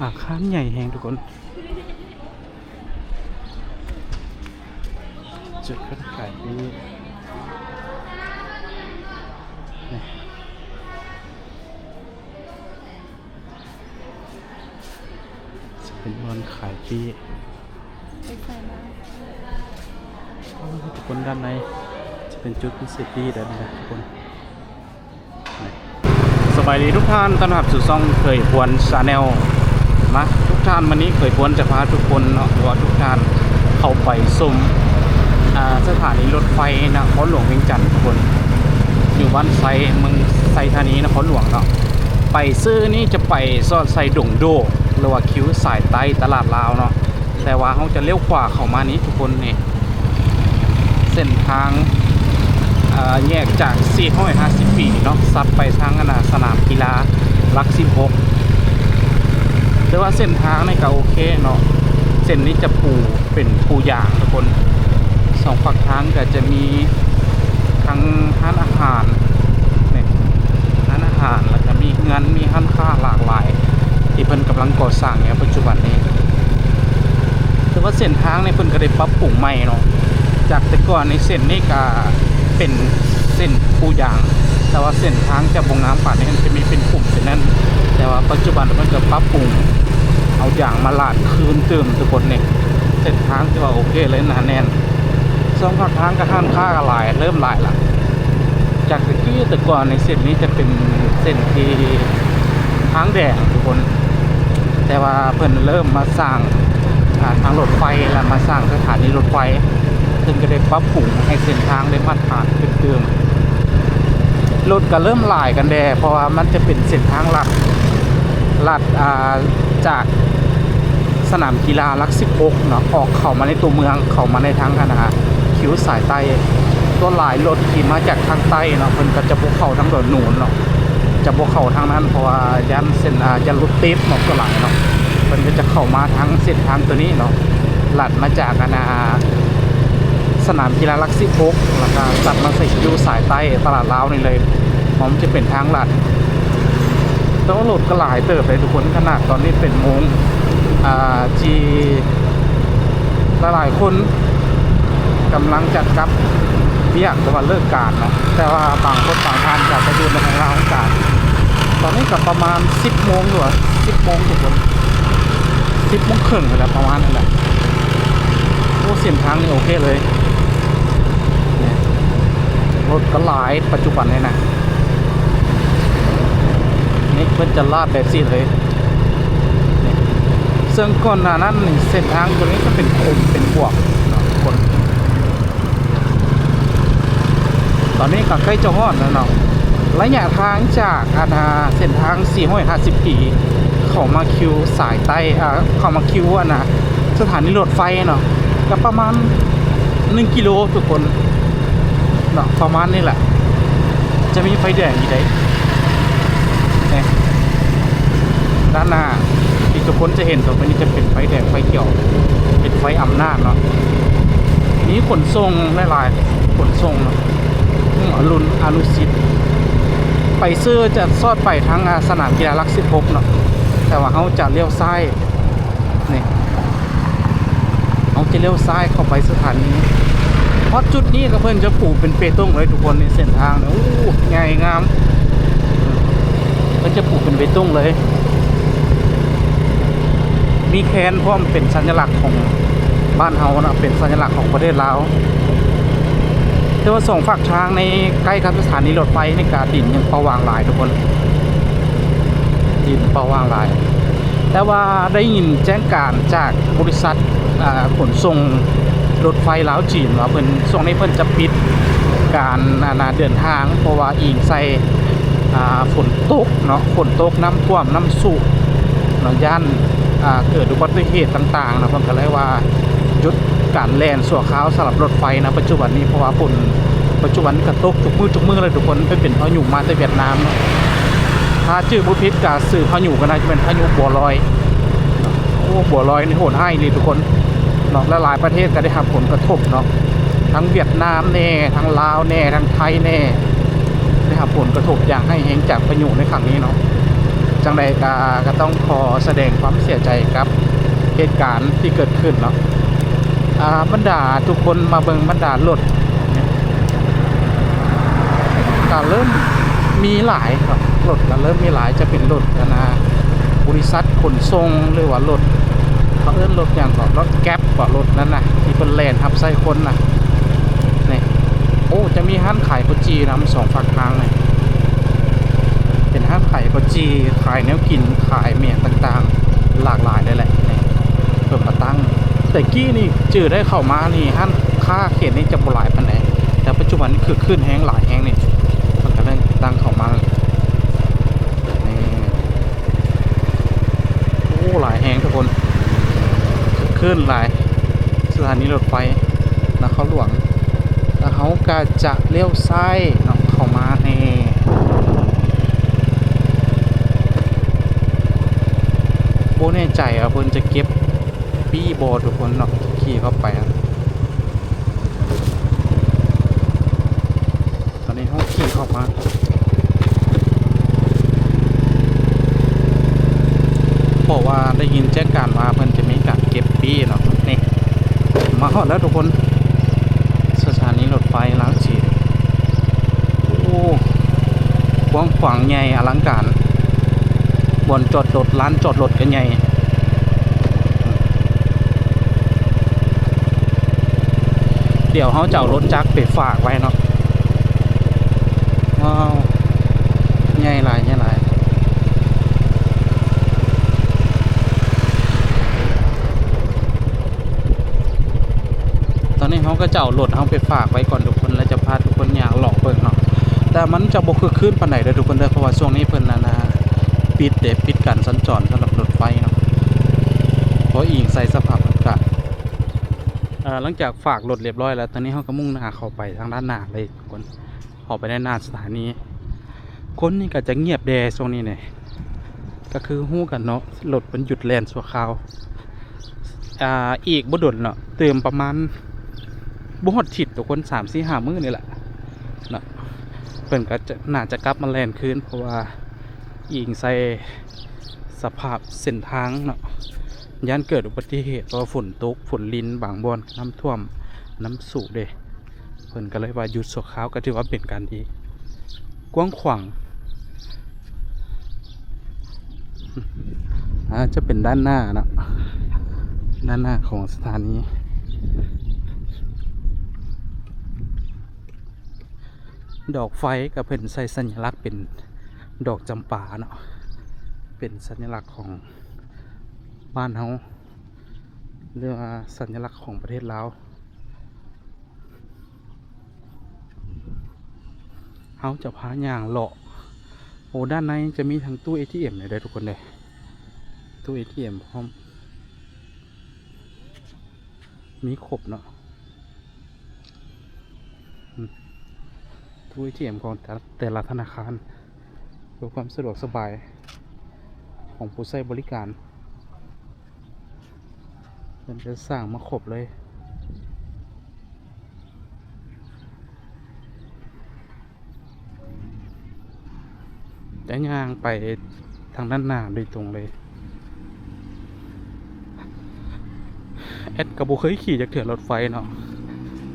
ອາຄານໃຫຍ່ແຮງທຸກຄົນ. ຈຸດເພິ່ນຂາຍປີ້ ນີ້ ຈະເປັນບ່ອນຂາຍປີ້. ໂອ້ ທຸກຄົນ ດ້ານໃນຈະເປັນຈຸດເພິ່ນຊື້ປີ້ ດ້ານໃນທຸກຄົນ. ສະບາຍດີທຸກທ່ານ, ຕ້ອນຮັບສູ່ຊ່ອງເຄີຍຄວນ Channel ມາທຸກທ່ານ. ມື້ນີ້ເຄີຍຄວນຈະພາທຸກຄົນເນາະ ຫຼືວ່າທຸກທ່ານເຂົ້າໄປຊົມ ອາ ສະຖານີລົດໄຟນະຄອນຫຼວງວຽງຈັນທຸກຄົນ, ຢູ່ບ້ານໄຊ ເມືອງໄຊທານີ ນະຄອນຫຼວງເນາະ. ໄປຊື່ນີ້ຈະໄປສອດໃສ່ດົງໂດກ ຫຼືວ່າຄິວສາຍໃຕ້ຕະຫຼາດລາວເນາະ. ແຕ່ວ່າເຮົາຈະລ້ຽວຂວາເຂົ້າມານີ້ທຸກຄົນນີ້ ເສັ້ນທາງ ເອີ ແຍກຈາກສີ່ຮ້ອຍຫ້າສິບປີເນາະ ສັດໄປທາງອັນນ່າສະໜາມກິລາຫຼັກສິບຫົກ. ແຕ່ວ່າເສັ້ນທາງນີ້ກໍໂອເຄເນາະ, ເສັ້ນນີ້ຈະປູເປັນປູຢາງທຸກຄົນ. ສອງຟາກທາງກໍຈະມີທັງຮ້ານອາຫານນີ້ ຮ້ານອາຫານ ແລ້ວກໍມີເຮືອນ ມີຮ້ານຄ້າຫຼາກຫຼາຍ ທີ່ເພິ່ນກຳລັງກໍ່ສ້າງໃນປັດຈຸບັນນີ້. ແຕ່ວ່າເສັ້ນທາງນີ້ເພິ່ນກໍໄດ້ປັບປຸງໃໝ່ເນາະ, ຈາກແຕ່ກ່ອນໃນເສັ້ນນີ້ກໍເປັນເສັ້ນປູຢາງ ແຕ່ວ່າເສັ້ນທາງຈະບໍ່ງາມປານນີ້ ຈະມີເປັນຂຸມເປັນນັ້ນ. ແຕ່ວ່າປັດຈຸບັນເພິ່ນກໍປັບປຸງເອົາຢາງມາລາດຄືນຕື່ມທຸກຄົນນີ້. ເສັ້ນທາງຖືວ່າໂອເຄເລີຍ ໜາແໜ້ນ. ສອງຂ້າງທາງກໍຮ້ານຄ້າກໍຫຼາຍ ເລີ່ມຫຼາຍລະ. ຈາກແຕ່ກີ້ແຕ່ກ່ອນໃນເສັ້ນນີ້ຈະເປັນເສັ້ນທີ່ທາງແດງທຸກຄົນ, ແຕ່ວ່າເພິ່ນເລີ່ມມາສ້າງ ອາ ທາງລົດໄຟ ແລະ ມາສ້າງສະຖານີລົດໄຟ, ເພິ່ນກໍໄດ້ປັບປຸງໃຫ້ເສັ້ນທາງໄດ້ມາດຕະຖານຂຶ້ນຕື່ມ. ລົດກໍເລີ່ມຫຼາຍກັນແດ່ ເພາະວ່າມັນຈະເປັນເສັ້ນທາງລັດ ລັດ ອາ ຈາກ ສະໜາມກິລາຫຼັກສິບຫົກເນາະ, ອອກເຂົ້າມາໃນຕົວເມືອງ ເຂົ້າມາໃນທາງອັນນ່າຄິວສາຍໃຕ້. ສ່ວນຫຼາຍລົດທີ່ມາຈາກທາງໃຕ້ເນາະ ເພິ່ນກໍຈະບໍ່ເຂົ້າທາງດອນໜູນເນາະ, ຈະບໍ່ເຂົ້າທາງນັ້ນ ເພາະວ່າຢ້ານເສັ້ນ ອາ ຢ້ານລົດຕິດເນາະ. ສ່ວນຫຼາຍເນາະ ເພິ່ນກໍຈະເຂົ້າມາທາງເສັ້ນທາງຕົວນີ້ເນາະ, ລັດມາຈາກອັນນ່າສະໜາມກິລາຫຼັກສິບຫົກ ແລ້ວກໍຕັດມາໃສ່ຄິວສາຍໃຕ້ຕະຫຼາດລາວນີ້ເລີຍ. ເພາະມັນຈະເປັນທາງລັດ ແຕ່ວ່າລົດກໍຫຼາຍເຕີບເລີຍທຸກຄົນ, ຂະໜາດຕອນນີ້ເປັນໂມງ ອາ ທີ່ຫຼາຍໆຄົນກຳລັງຈະກັບວຽກ ຫຼືວ່າເລີກການເນາະ, ແຕ່ວ່າບາງຄົນບາງທ່ານກໍໄປຢູ່ໃນລາວການ. ຕອນນີ້ກໍປະມານສິບໂມງ ຫຼືວ່າສິບໂມງທຸກຄົນ, ສິບໂມງເຄິ່ງນີ້ແຫຼະ ປະມານນັ້ນແຫຼະ. ໂອ້ ເສັ້ນທາງນີ້ໂອເຄເລີຍ. ນີ້ ລົດກໍຫຼາຍປັດຈຸບັນນີ້ນະ, ນີ້ເພິ່ນຈະລາດແບບຊີ້ເລີຍ. ນີ້ ເຊິ່ງກ່ອນໜ້ານັ້ນນີ້ ເສັ້ນທາງຕົວນີ້ກໍເປັນຂຸມເປັນບວກເນາະທຸກຄົນ. ຕອນນີ້ກໍໃກ້ຈະຮອດແລ້ວເນາະ, ໄລຍະທາງຈາກອັນນາເສັ້ນທາງສີ່ຮ້ອຍຫ້າສິບປີ ເຂົ້າມາຄິວສາຍໃຕ້ ເຂົ້າມາຄິວອັນນາ ສະຖານີລົດໄຟເນາະ ກໍປະມານໜຶ່ງກິໂລທຸກຄົນເນາະ, ປະມານນີ້ແຫຼະ. ຈະມີໄຟແດງຢູ່ເດ້ ນີ້ ດ້ານໜ້າທີ່ທຸກຄົນຈະເຫັນຕໍ່ໄປນີ້ຈະເປັນໄຟແດງໄຟຂຽວ ເປັນໄຟອຳນາດເນາະ. ມີຂົນສົ່ງຫຼາຍໆ ຂົນສົ່ງເນາະ ອາລຸນ ອານຸສິດ ໄປຊື່ຈະສອດໄປທາງ ອາ ສະໜາມກິລາຫຼັກສິບຫົກເນາະ, ແຕ່ວ່າເຮົາຈະລ້ຽວຊ້າຍ ນີ້ ເຮົາຈະລ້ຽວຊ້າຍເຂົ້າໄປສະຖານີ. ຮອດຈຸດນີ້ກໍເພິ່ນຈະປູເປັນເບຕົງເລີຍທຸກຄົນ, ໃນເສັ້ນທາງນີ້ ໂອ້ ໃຫຍ່ງາມ, ເພິ່ນຈະປູເປັນເບຕົງເລີຍ. ມີແຄນພ້ອມເປັນສັນຍະລັກຂອງບ້ານເຮົາເນາະ, ເປັນສັນຍະລັກຂອງປະເທດລາວ. ແຕ່ວ່າສອງຟາກທາງໃນໃກ້ກັບສະຖານີລົດໄຟນີ້ກະດິນຍັງປະຫວ່າງຫຼາຍທຸກຄົນ, ດິນປະຫວ່າງຫຼາຍ. ແຕ່ວ່າໄດ້ຍິນແຈ້ງການຈາກບໍລິສັດ ອາ ຂົນສົ່ງລົດໄຟລາວຈີນວ່າເພິ່ນ ຊ່ວງນີ້ເພິ່ນຈະປິດການ ອາ ນາ ເດີນທາງ ເພາະວ່າອີງໃສ່ ອາ ຝົນຕົກເນາະ, ຝົນຕົກ ນ້ຳຖ້ວມ ນ້ຳຊຸເນາະ, ຢ້ານ ອາ ເກີດອຸບັດຕິເຫດຕ່າງໆເນາະ, ເພິ່ນກໍເລີຍວ່າຢຸດການແລ່ນຊົ່ວຄາວສຳລັບລົດໄຟນະ ປັດຈຸບັນນີ້. ເພາະວ່າຝົນປັດຈຸບັນນີ້ກໍຕົກທຸກມື້ທຸກມື້ເລີຍທຸກຄົນ, ໄປເປັນພາຍຸມາແຕ່ຫວຽດນາມເນາະ, ຖ້າຈື່ບໍ່ຜິດກໍຊື່ພາຍຸກໍໜ້າຈະເປັນພາຍຸບົວລອຍ. ໂອ້ ບົວລອຍນີ້ໂຫດຮ້າຍອີ່ຫຼີທຸກຄົນເນາະ, ຫຼາຍໆປະເທດກໍໄດ້ຮັບຜົນກະທົບເນາະ, ທັງຫວຽດນາມແດ່ ທັງລາວແດ່ ທັງໄທແດ່ ໄດ້ຮັບຜົນກະທົບຢ່າງຮ້າຍແຮງຈາກພາຍຸໃນຄັ້ງນີ້ເນາະ. ຈັ່ງໃດກໍ ກໍຕ້ອງຂໍສະແດງຄວາມເສຍໃຈກັບເຫດການທີ່ເກີດຂຶ້ນເນາະ. ອ່າ ບັນດາທຸກຄົນມາເບິ່ງບັນດາລົດ ກໍເລີ່ມມີຫຼາຍເນາະ, ລົດກໍເລີ່ມມີຫຼາຍ ຈະເປັນລົດອັນນ່າ ບໍລິສັດຂົນສົ່ງ ຫຼືວ່າລົດ ເຂົາເອີ້ນລົດຫຍັງເກາະ ລົດແກັບເກາະ ລົດນັ້ນນະ ທີ່ເພິ່ນແລ່ນຮັບໃຊ້ຄົນນະ. ນີ້ ໂອ້ ຈະມີຮ້ານຂາຍເຂົ້າຈີ່ນຳສອງຟາກທາງນີ້ ເປັນຮ້ານຂາຍເຂົ້າຈີ່ ຂາຍແນວກິນ ຂາຍແມ່ນຕ່າງໆ ຫຼາກຫຼາຍເລີຍແຫຼະ. ນີ້ເພິ່ນມາຕັ້ງ ແຕ່ກີ້ນີ້ຈື່ໄດ້ເຂົ້າມານີ້ ຮ້ານຄ້າເຂດນີ້ຈະບໍ່ຫຼາຍປານໃດ ແຕ່ປັດຈຸບັນນີ້ຄຶກຄື້ນແຮງ ຫຼາຍແຮງນີ້ ເພິ່ນກໍເລີ່ມຕັ້ງເຂົ້າມາ. ນີ້ ໂອ້ ຫຼາຍແຮງທຸກຄົນ ຄຶກຄື້ນຫຼາຍ ສະຖານີລົດໄຟນະຄອນຫຼວງ. ແລ້ວເຮົາກໍຈະລ້ຽວຊ້າຍເນາະ ເຂົ້າມາ ນີ້ ບໍ່ແນ່ໃຈວ່າເພິ່ນຈະເກັບປີ້ບໍ່ທຸກຄົນເນາະ ຂີ່ເຂົ້າໄປ. ຕອນນີ້ເຮົາຂີ່ເຂົ້າມາ ເພາະວ່າໄດ້ຍິນແຈ້ງການວ່າເພິ່ນຈະມີການເກັບປີ້ເນາະ. ນີ້ ມາຮອດແລ້ວທຸກຄົນ ສະຖານີລົດໄຟລາວຈີນ. ໂອ້ ກວ້າງຂວາງໃຫຍ່ອະລັງການ ບ່ອນຈອດລົດ ລານຈອດລົດກໍໃຫຍ່. ດຽວເຮົາຈະເອົາລົດຈັກໄປຝາກໄວ້ເນາະ. ວ້າວ ໃຫຍ່ຫຼາຍ ໃຫຍ່ຫຼາຍ. ຕອນນີ້ເຮົາກໍຈະເອົາລົດເຮົາໄປຝາກໄວ້ກ່ອນທຸກຄົນ ແລ້ວຈະພາທຸກຄົນຍ່າງເລາະເບິ່ງເນາະ. ແຕ່ມັນຈະບໍ່ຄຶກຄື້ນປານໃດເດີທຸກຄົນເດີ ເພາະວ່າຊ່ວງນີ້ເພິ່ນນັ້ນນະ ປິດເດ້ ປິດການສັນຈອນສຳລັບລົດໄຟເນາະ ເພາະອີງໃສ່ສະພາບອາກາດ. ເອີ ຫຼັງຈາກຝາກລົດລຽບຮ້ອຍແລ້ວ ຕອນນີ້ເຮົາກໍມຸ່ງໜ້າເຂົ້າໄປທາງດ້ານໜ້າເລີຍທຸກຄົນ. ເຂົ້າໄປໃນໜ້າສະຖານີ ຄົນນີ້ກໍຈະງຽບແດ່ຊ່ວງນີ້ນີ້ ກໍຄືຮູ້ກັນເນາະ ລົດມັນຢຸດແລ່ນຊົ່ວຄາວ. ອ່າ ອີກບໍ່ດົນເນາະ ຕື່ມປະມານບໍ່ຮອດທິດທຸກຄົນ ສາມສີ່ຫ້າມື້ນີ້ແຫຼະເນາະ ເພິ່ນກໍຈະ ໜ້າຈະກັບມາແລ່ນຄືນ ເພາະວ່າອີງໃສ່ສະພາບເສັ້ນທາງເນາະ ຢ້ານເກີດອຸບັດຕິເຫດ ເພາະວ່າຝົນຕົກ ຝົນລິນ ບາງບ່ອນກໍນ້ຳຖ້ວມ ນ້ຳສູງເດ້. ເພິ່ນກໍເລີຍວ່າຢຸດຊົ່ວຄາວ ກໍຖືວ່າເປັນການດີ ກວ້າງຂວາງ. ອາ ຈະເປັນດ້ານໜ້າເນາະ ດ້ານໜ້າຂອງສະຖານີ. ດອກໄຟກໍເພິ່ນໃສ່ສັນຍະລັກເປັນດອກຈຳປາເນາະ ເປັນສັນຍະລັກຂອງບ້ານເຮົາ ຫຼືວ່າສັນຍະລັກຂອງປະເທດລາວ. ເຮົາຈະພາຍ່າງເລາະ. ໂອ້ ດ້ານໃນຈະມີທັງຕູ້ເອທີເອັມເລີຍເດີທຸກຄົນເດີ ຕູ້ເອທີເອັມພ້ອມ ມີຄົບເນາະ ອືມ ຕູ້ເອທີເອັມຂອງແຕ່ ແຕ່ລະທະນາຄານ ເພື່ອຄວາມສະດວກສະບາຍຂອງຜູ້ໃຊ້ບໍລິການ. ເພິ່ນຈະສ້າງມາຄົບເລີຍ ຈະຍ່າງໄປທາງດ້ານໜ້າໂດຍຕົງເລີຍ. ແອັດກໍບໍ່ເຄີຍຂີ່ຈັກເທື່ອລົດໄຟເນາະ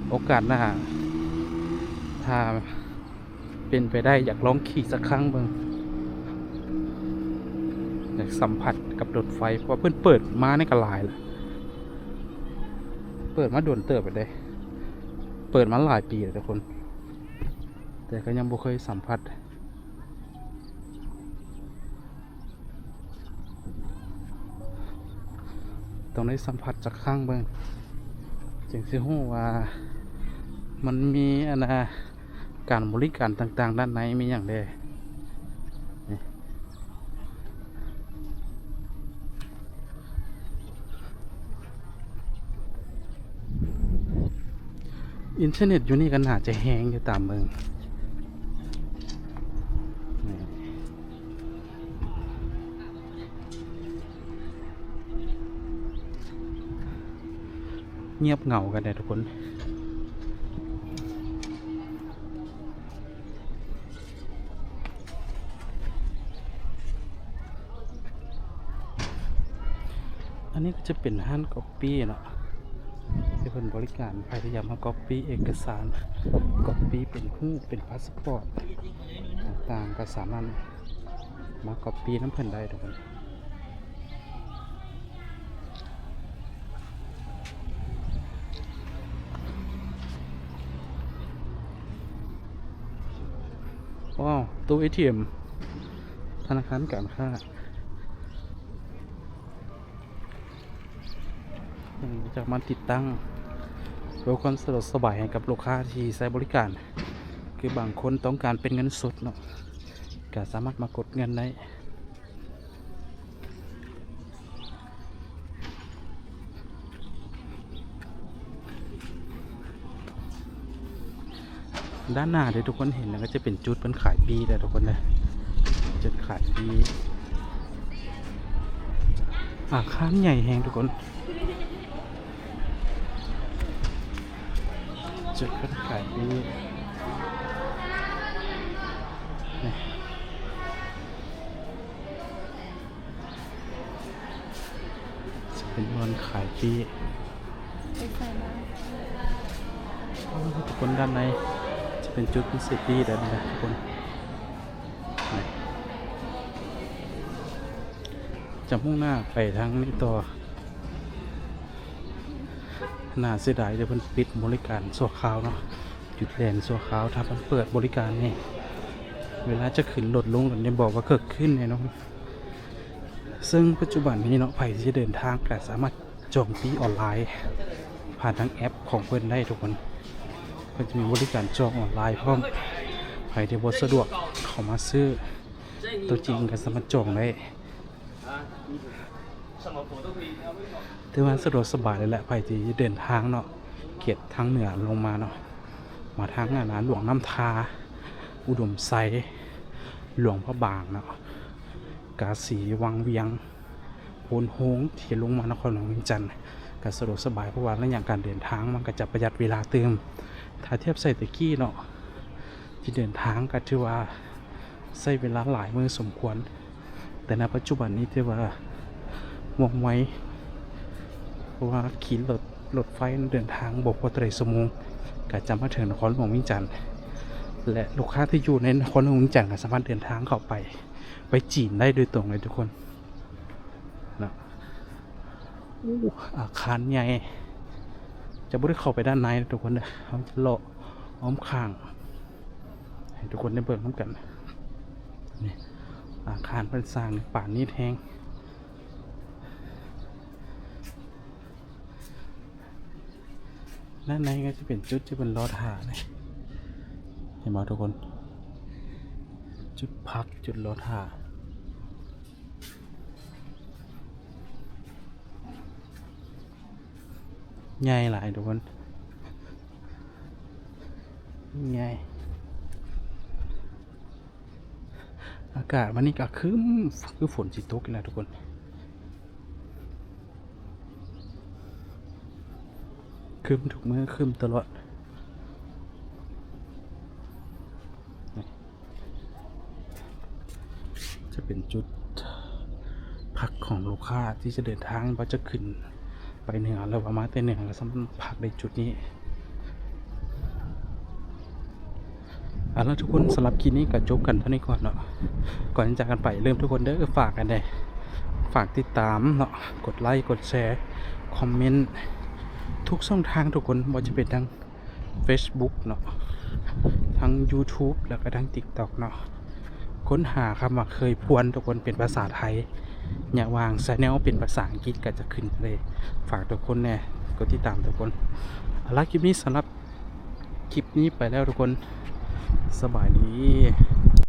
ໂອກາດໜ້າ ຖ້າ ເປັນໄປໄດ້ຢາກລອງຂີ່ສັກຄັ້ງເບິ່ງ ຢາກສຳຜັດກັບລົດໄຟ ເພາະວ່າເພິ່ນເປີດມານີ້ກໍຫຼາຍແລ້ວ ເປີດມາດົນເຕີບແລ້ວເດ້ ເປີດມາຫຼາຍປີແລ້ວທຸກຄົນ ແຕ່ກໍຍັງບໍ່ເຄີຍສຳຜັດ. ຕ້ອງໄດ້ສຳຜັດຈັກຄັ້ງເບິ່ງ ຈຶ່ງຊິຮູ້ວ່າມັນມີອັນນ່າ ການບໍລິການຕ່າງໆດ້ານໃນມີຫຍັງແດ່. ອິນເຕີເນັດຢູ່ນີ້ກໍໜ້າຈະແຮງຢູ່ຕາມເບິ່ງ. ງຽບເຫງົາກັນແດ່ທຸກຄົນ. ອັນນີ້ກໍຈະເປັນຮ້ານກັອບປີ້ເນາະ ທີ່ເພິ່ນບໍລິການ ໃຜທີ່ຢາກມາກັອບປີ້ເອກະສານ ກັອບປີ້ເປັນຮູບ ເປັນພາສປອດຕ່າງໆ ກໍສາມາດມາກັອບປີ້ນຳເພິ່ນໄດ້ທຸກຄົນ. ວ້າວ ຕູ້ເອທີເອັມ ທະນາຄານການຄ້າ. ຈະມາຕິດຕັ້ງເພື່ອຄວາມສະດວກສະບາຍໃຫ້ກັບລູກຄ້າທີ່ໃຊ້ບໍລິການ ຄືບາງຄົນຕ້ອງການເປັນເງິນສົດເນາະ ກະສາມາດມາກົດເງິນໄດ້. ດ້ານໜ້າເດ້ທຸກຄົນ ເຫັນນັ້ນກໍຈະເປັນຈຸດເພິ່ນຂາຍປີ້ເດ້ທຸກຄົນເດີ ຈຸດຂາຍປີ້ ອາຄານໃຫຍ່ແຮງທຸກຄົນ ຈຸດເພິ່ນຂາຍປີ້ ນີ້ ຈະເປັນບ່ອນຂາຍປີ້ ໂອ້ ທຸກຄົນ ດ້ານໃນຈະເປັນຈຸດເພິ່ນຊື້ປີ້ແບບນີ້ນະທຸກຄົນ ຈະມຸ່ງໜ້າໄປທາງນີ້ຕໍ່. ໜ້າເສຍດາຍທີ່ເພິ່ນປິດບໍລິການຊົ່ວຄາວເນາະ ຢຸດແລ່ນຊົ່ວຄາວ ຖ້າເພິ່ນເປີດບໍລິການນີ້ ເວລາຈະຂຶ້ນລົດລົງກັນນີ້ ບອກວ່າເກີດຂຶ້ນແນ່ນອນ. ເຊິ່ງປັດຈຸບັນນີ້ເນາະ ໃຜທີ່ຈະເດີນທາງກໍສາມາດຈອງປີ້ອອນລາຍຜ່ານທາງແອັບຂອງເພິ່ນໄດ້ທຸກຄົນ ເພິ່ນຈະມີບໍລິການຈອງອອນລາຍພ້ອມ ໃຜທີ່ບໍ່ສະດວກເຂົ້າມາຊື້ຕົວຈິງກໍສາມາດຈອງໄດ້. ຖືວ່າສະດວກສະບາຍເລີຍແຫຼະ ໃຜທີ່ເດີນທາງເນາະ ເຂດທາງເໜືອລົງມາເນາະ ມາທາງອັນນາ ຫຼວງນ້ຳທາ ອຸດົມໄຊ ຫຼວງພະບາງເນາະ ກາສີ ວັງວຽງ ໂພນໂຮງ ທີ່ລົງມານະຄອນຫຼວງວຽງຈັນ ກໍສະດວກສະບາຍ ເພາະວ່າໄລຍະການເດີນທາງມັນກໍຈະປະຢັດເວລາຕື່ມ. ຖ້າທຽບໃສ່ແຕ່ກີ້ເນາະ ທີ່ເດີນທາງກໍຖືວ່າໃຊ້ເວລາຫຼາຍພໍສົມຄວນ ແຕ່ນະປັດຈຸບັນນີ້ຖືວ່າວ່ອງໄວ ເພາະວ່າຂີ່ລົດ ລົດໄຟເດີນທາງບໍ່ພໍເທົ່າໃດຊົ່ວໂມງ ກໍຈະມາເຖິງນະຄອນຫຼວງວຽງຈັນ ແລະ ລູກຄ້າທີ່ຢູ່ໃນນະຄອນຫຼວງວຽງຈັນກໍສາມາດເດີນທາງເຂົ້າໄປ ໄປຈີນໄດ້ໂດຍຕົງເລີຍທຸກຄົນເນາະ. ໂອ້ ອາຄານໃຫຍ່ ຈະບໍ່ໄດ້ເຂົ້າໄປດ້ານໃນນະທຸກຄົນເດີ ເຮົາຈະເລາະອ້ອມຂ້າງ ໃຫ້ທຸກຄົນໄດ້ເບິ່ງນຳກັນ. ນີ້ ອາຄານເພິ່ນສ້າງປານນີ້ແຮງ. ດ້ານໃນກໍຈະເປັນຈຸດທີ່ເພິ່ນລໍຖ້ານີ້ ເຫັນບໍ່ທຸກຄົນ? ຈຸດພັກ ຈຸດລໍຖ້າ. ໃຫຍ່ຫຼາຍທຸກຄົນ ໃຫຍ່. ອາກາດວັນນີ້ກໍຄຶ້ມ ຄືຝົນຊິຕົກນີ້ແຫຼະທຸກຄົນ ຄຶ້ມທຸກມື້ ຄຶ້ມຕະຫຼອດ. ຈະເປັນຈຸດພັກຂອງລູກຄ້າທີ່ຈະເດີນທາງ ວ່າຈະຂຶ້ນໄປເໜືອ ຫຼືວ່າມາແຕ່ເໜືອ ກໍສາມາດພັກໄດ້ຈຸດນີ້. ເອົາລະທຸກຄົນ ສຳລັບຄລິບນີ້ກໍຈົບກັນເທົ່ານີ້ກ່ອນເນາະ. ກ່ອນຈາກກັນໄປ ຢ່າລືມທຸກຄົນເດີ ຝາກກັນແດ່ ຝາກຕິດຕາມເນາະ ກົດໄລ ກົດແຊ ຄອມເມັນ ທຸກຊ່ອງທາງທຸກຄົນ ບໍ່ວ່າຈະເປັນທາງ Facebook ເນາະ ທັງ YouTube ແລ້ວກໍທັງ TikTok ເນາະ ຄົ້ນຫາຄຳວ່າເຄີຍພວນທຸກຄົນ ເປັນພາສາໄທ ຍະຫວ່າງ Channel ເປັນພາສາອັງກິດກໍຈະຂຶ້ນເລີຍ. ຝາກທຸກຄົນແດ່ ກົດຕິດຕາມທຸກຄົນ. ເອົາລະ ຄລິບນີ້ ສຳລັບຄລິບນີ້ໄປແລ້ວທຸກຄົນ ສະບາຍດີ.